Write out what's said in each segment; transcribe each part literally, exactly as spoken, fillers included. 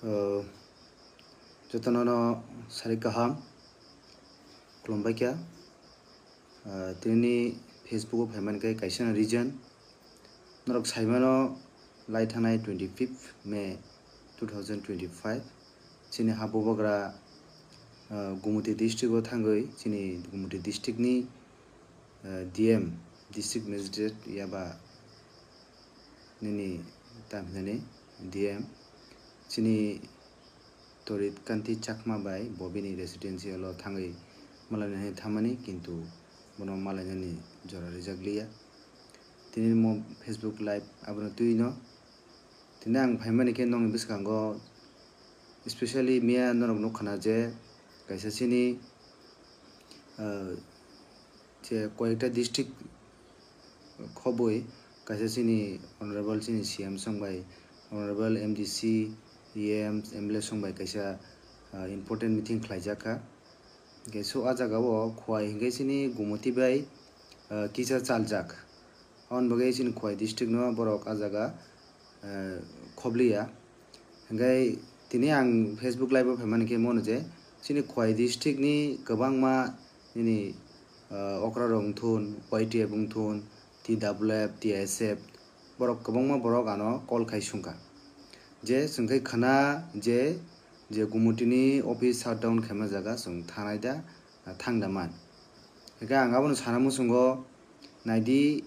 Uh, jotono no sari kaham, khulumbai kha. Uh, tini Facebook o phaimani khe kaisa no reason. Norok saimano lai thanai twenty fifth May two thousand twenty five. Chini ha bubagra, uh, Gumoti district o thangwi chini Gumoti district ni, uh, D M, district magistrate yaba nini tam hinani D M chini Torit Kanti Chakma bai bo bini residential o thangwi malainani thamani, kintu bono malainani jora rijak liya. Tini mo Facebook live abono twi no. Tini ang phaimani khe nokni bwskango, especially miya norok nukha na je kaisa chini, ah, je koyekta district khobwi kaisa chini honorable chini C M song bai, honorable M D C, E M, M L A song bai kaisa, ah, important meeting khlaijak kha. Hingke so a jaga o Khowai hingke chini Gumoti bai, ah, kisa chaljak. Aboni bagwi chini Khowai district no borok a jaga, ah, khobliya. Hingke tini ang Facebook live o phaimani khe mono je chini Khowai district ni kwbangma nini, ah, okra rok wngthun, Y T F wngthun, T W F, T S F, borok kwbangma borok ano call khai sungkha. Je chwng khe khana je, je Gumoti ni office shutdown khaima jaga chwng thanai da, thang da man. Hingke ang abono sana muchungo naidi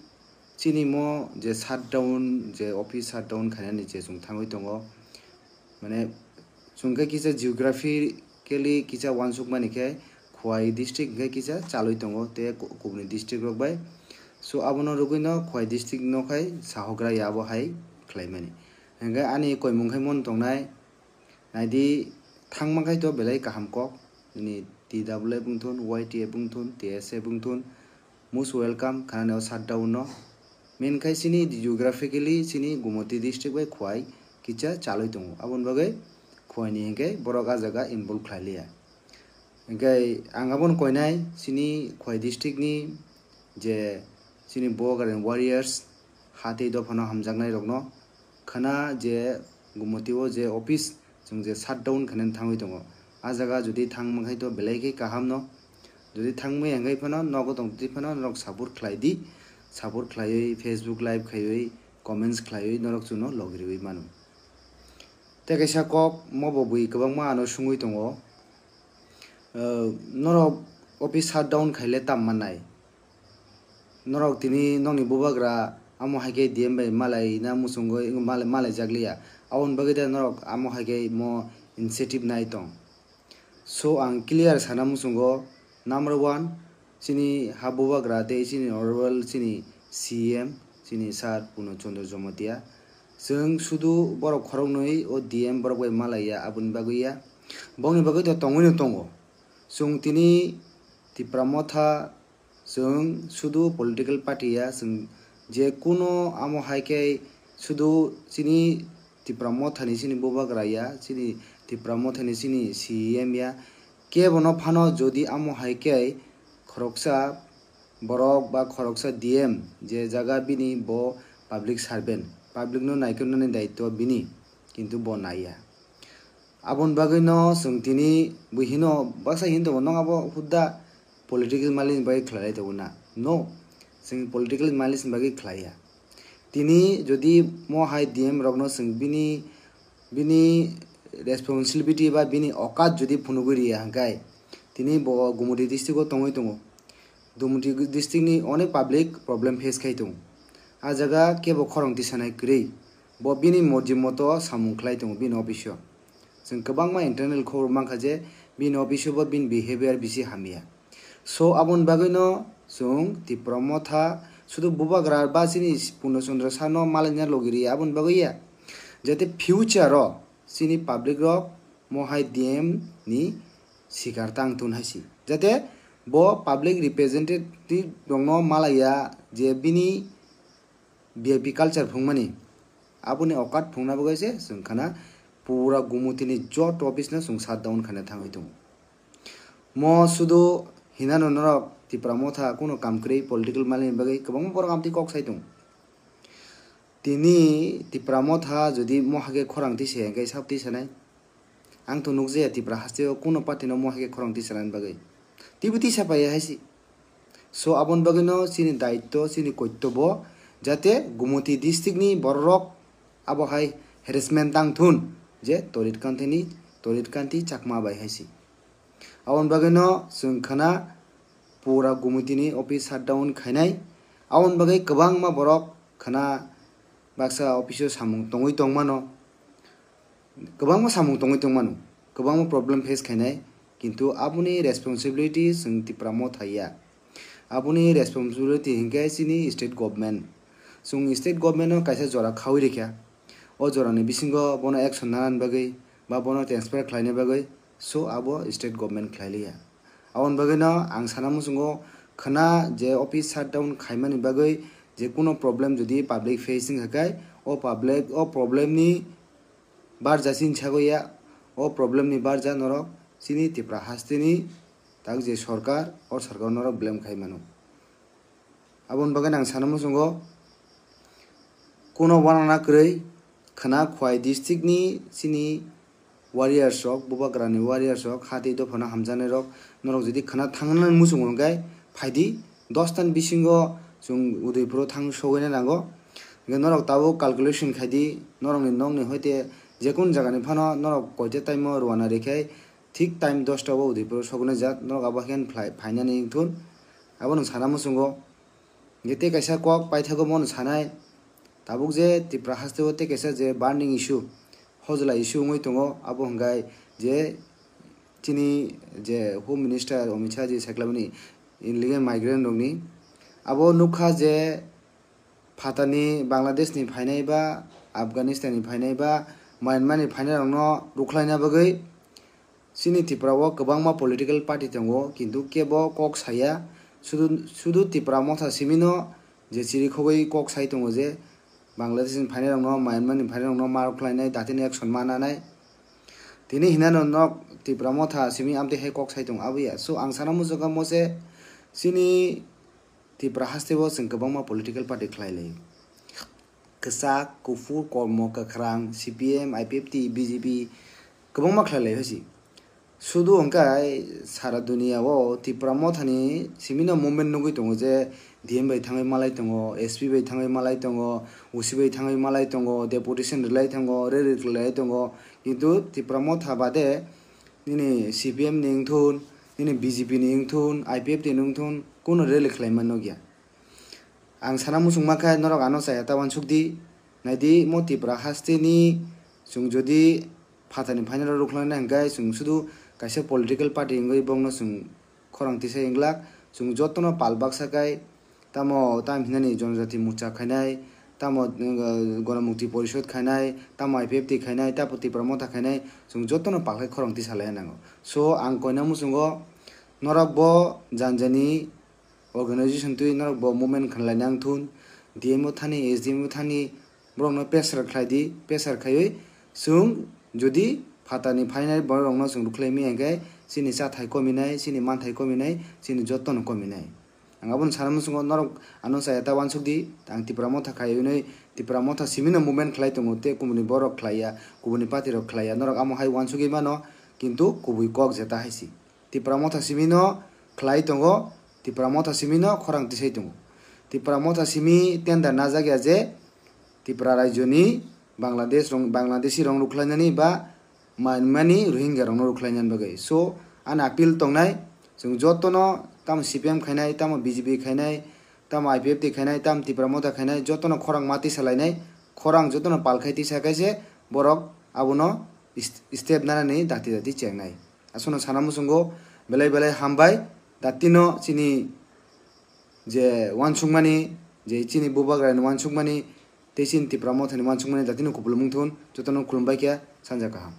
chini mo je shutdown, je office shutdown khainani je chwng thangwi tongo. Mane chwng khe kisa geographically kisa uansukmani khe Khowai district hingke kisa chalwi tongo tei ku-, kubuni district rok bai. So abono rwgwino Khowai district no khai sahogra ya abo hai khlaimani. Hingke ani koimung khai mon tongnai, naidi thangma khai to belai kaham kok, nini T W F wngthun, Y T F wngthun, T S F wngthun, most welcome khanani o shutdown no. Main khai chini geographically chini Gumoti district bai Khowai kisa chalwi tongo. Aboni bagwi Khowai ni hingke borok a jaga involve khlai liya. Hingke ang abono koinai chini Khowai district ni je chini Bubagra ni warriors ha tei dophano hamjaknai rokno khana je Gumoti o je office chwng je shutdown khainani thangwi tongo. A jaga jodi thangma khai to belai khe kaham no. Jodi thangmaya hingkhai phano nogo tong twi phano norok support khlai di. Support khlaiwi Facebook live khaiwi comments khlaiwi norok chwngno logi riwi mano. Tei kaisa kok mo bo bui kwbangma ano sungwi tongo. Uh, norok office shutdown khaile tam mannai. Norok tini nokni bubagra amo hai khe D M bai malai na muchungwi malai, malai jakliya. Aboni bagwi de norok amo hai khe mo initiative nai tong. So ang clear sana muchungo, number one, chini ha bubagra tei chini honorable chini C M, chini sir Puno Chandra Jamatia. Chwng sudu borok khoroknwi o D M borok bai malaiya, aboni bagwi ya. Bongni bagwi to tongwi no tongo. Chwng tini Tipra Motha, chwng sudu political party ya, chwng je kuno amo hai khe sudu chini Tipra Motha ni chini bubagra ya, chini Tipra Motha ni chini C M ya. Kebono phano jodi amo hai khe khoroksa borok ba khoroksa D M je jaga bini bo public servant, public no naikolnani daitwa bini, kintu bo naiya. Aboni bagwi no chwng tini bui hino baksa hin tongo, nong abo hudda political malice ni bagwi khlai lai tongo na? No, chwng political malice ni bagwi khlaiya. Tini jodi mo hai D M rokno chwng bini, bini responsibility ba bini okat jodi phunugwi riya hwnkhe, tini bo Gumoti district o tongwi tongo. Gumoti district ni onek public problem face khai tongo. A jaga kebo khorang tisanai kwrwi. Bo bini morji moto samung khlai tongo bini office o. Chwng kwbangma internal khobor mankha je bini office o bo bini behavior bisi hamya. So aboni bagwi no chwng Tipra Motha sudu bubagra ba chini Purno Chandra sir no malaina logi riya aboni bagwi ya. Jate future o chini public rok mo hai D M ni sikar tang tun hai si. Jate bo public representative rokno malaiya je bini V I P culture phungmani. Aboni okat phungna bagwi se chwng khana pura Gumoti ni joto office no chwng shutdown khaina thangwi tongo. Mo sudu hinano norok Tipra Motha kuno kam kwrwi political malice ni bagwi kwbangma borok amtwi kok sai tongo. Tini Tipra Motha jodi mo hai khe khorang twi se hwnkhe sab twi sanai. Ang to nukjaya Tipra hasteo kuno party no mohai khe khorang tisalani bagwi. Twibo tisa paiya hai si. So, aboni bagwino chini daitto, chini koittobo, jate Gumoti district ni bororok abo hai harassment tang thun, je Torit Kanti ni, Torit Kanti Chakma bai hai si. Aboni bagwino chwng khna pura Gumoti ni office shutdown khainai. Aboni bagwi kwbangma borok khna baksa office o samung tongwi tongmano. Kwbangma samung tongwi tongmano, kwbangma problem face khainai, kintu aboni responsibility chwng Tipra Motha ya. Aboni responsibility hinkhe chini state government. Chwng state government no kaisa jora khaui rikha. O jorani bisingo bono action nanani bagwi ba bono transfer khlaina bagwi, so abo state government khlai liya. Aboni bagwino ang sana muchungo khna je office shutdown khaimani bagwi je kuno problem jodi public facing hakai, o public, o problem ni barja chini sago ya, o problem ni barja norok chini Tipra hasteni tak je sorkar, o sorkar norok blame khai mano. Aboni bagwi ang sana muchungo kuno wanana kwrwi khna Khwai district ni chini warriors rok, Bubagrani warriors rok, ha tei dophano hamjaknai rok, norok jodi khna thangnani muchungo hwnkhe phaidi, dos tani bisingo chwng Udaipuro thang sogwina nango. Hwnkhe norok tabuk calculation khaidi, norokni nokni hoite jekunu jagani phano norok koita time o rwna rikhe thik time dosta o Udaipuro sogwina jak, norok abo khe phainani wngthun. Abo nwng sana muchungo. Hwnkhe tei kaisa kok paithago bono sanai, tabuk je Tipra hasteo tei kaisa je burning issue, hojla issue wngwi tongo, abo hwnkhe je chini je Home Minister Amit Shah ji saklaimani illegal migrant rokni. Abo nukha je phatani Bangladesh ni phainai ba Afghanistan ni phainai ba Myanmar ni phainai rokno rwkhlaina bagwi chini Tripura o kwbangma political party tongo, kintu kebo kok saya, sudu, sudu Tipra Motha simino je chirikhogwi kok sai tongo je Bangladesh ni phainai rokno, Myanmar ni phainai rokno ma rwkhlainai, datino action ma nanai. Tini hinano nok Tipra Motha simi amtwi hai kok sai tongo, abo ya. So, ang sana muchungkha mose chini Tipra hasteo chwng kwbangma political party khlai lai. Kwchak, kuphur, kormo, kwkhrang, C P M, I P F T, B J P kwbangma khlai lai hosi. Sudu hwnkhe sara dunia o Tipra Mothani simino movement nugwi tongo je D M bai thangwi malai tongo, S P bai thangwi malai tongo, O C bai thangwi malai tongo, deputation rwlai tongo, rally rwlai tongo. Kintu Tipra Motha bade nini C P M ni wngthun, nini B J P ni wngthun, I P F T ni wngthun, kuno rally khlaima nukya. Ang sana muchung mankha norok ano chaya ta uansuk di. Naidi mo Tipra hasteni chwng jodi phatani phainai rok rwkhlaina hwnkhe chwng sudu kaisa political party wngwi bongno chwng khorang tisai wnglak. Chwng jotono pal baksa kai tamo tam hinani Jonojati Morcha khainai, tamo, uh, Ganamukti Porishod khainai, tamo I P F T khainai, tamo Tipra Motha khainai, chwng jotono pal khai khorang tisalai nango. So ang koina muchungo norok bo janjani organization twi norok bo movement khanlai nang thun, D M o thani, S D M o thani, borokno pressure khlai di, pressure khaiwi chwng jodi phatani phainai borok rokno chwng rwkhlai maya hwnkhe chini chathai kominai, chini manthai kominai, chini jotono kominai. Ang abono sana muchungo norok ano chaya ta uansuk di, ang Tipra Motha khai hwnwi, Tipra Motha simino movement khlai tongo tei kubuni borok khlai ya, kubuni party rok khlai ya, norok amo hai uansugwi mano, kintu kubui kok jeta hai si. Tipra Motha simi no khlai tongo, Tipra Motha simi no khorang tisai tongo. Tipra Motha simi tender najak ya je Tipra rajyo ni Bangladesh rong, Bangladeshi rong rwkhlainani ba Myanmar ni Rohingya rok no rwkhlainani bagwi. So, ani appeal tongnai, chwng joto no tamo C P M khainai, tamo B J P khainai, tamo I P F T khainai, tamo Tipra Motha khainai, joto no khorang ma tisa lainai, khorang joto no pal khai tisa khe se borok abono ist-, step nanani dati dati chengnai. Aswkno sana muchungo belai belai hambai. Datino chini je uansukmani, je chini bubagrani uansukmani, tei chini Tipra Mothani uansukmani datino kupulung wngthun, jotono khulumbai khe sanja kaham.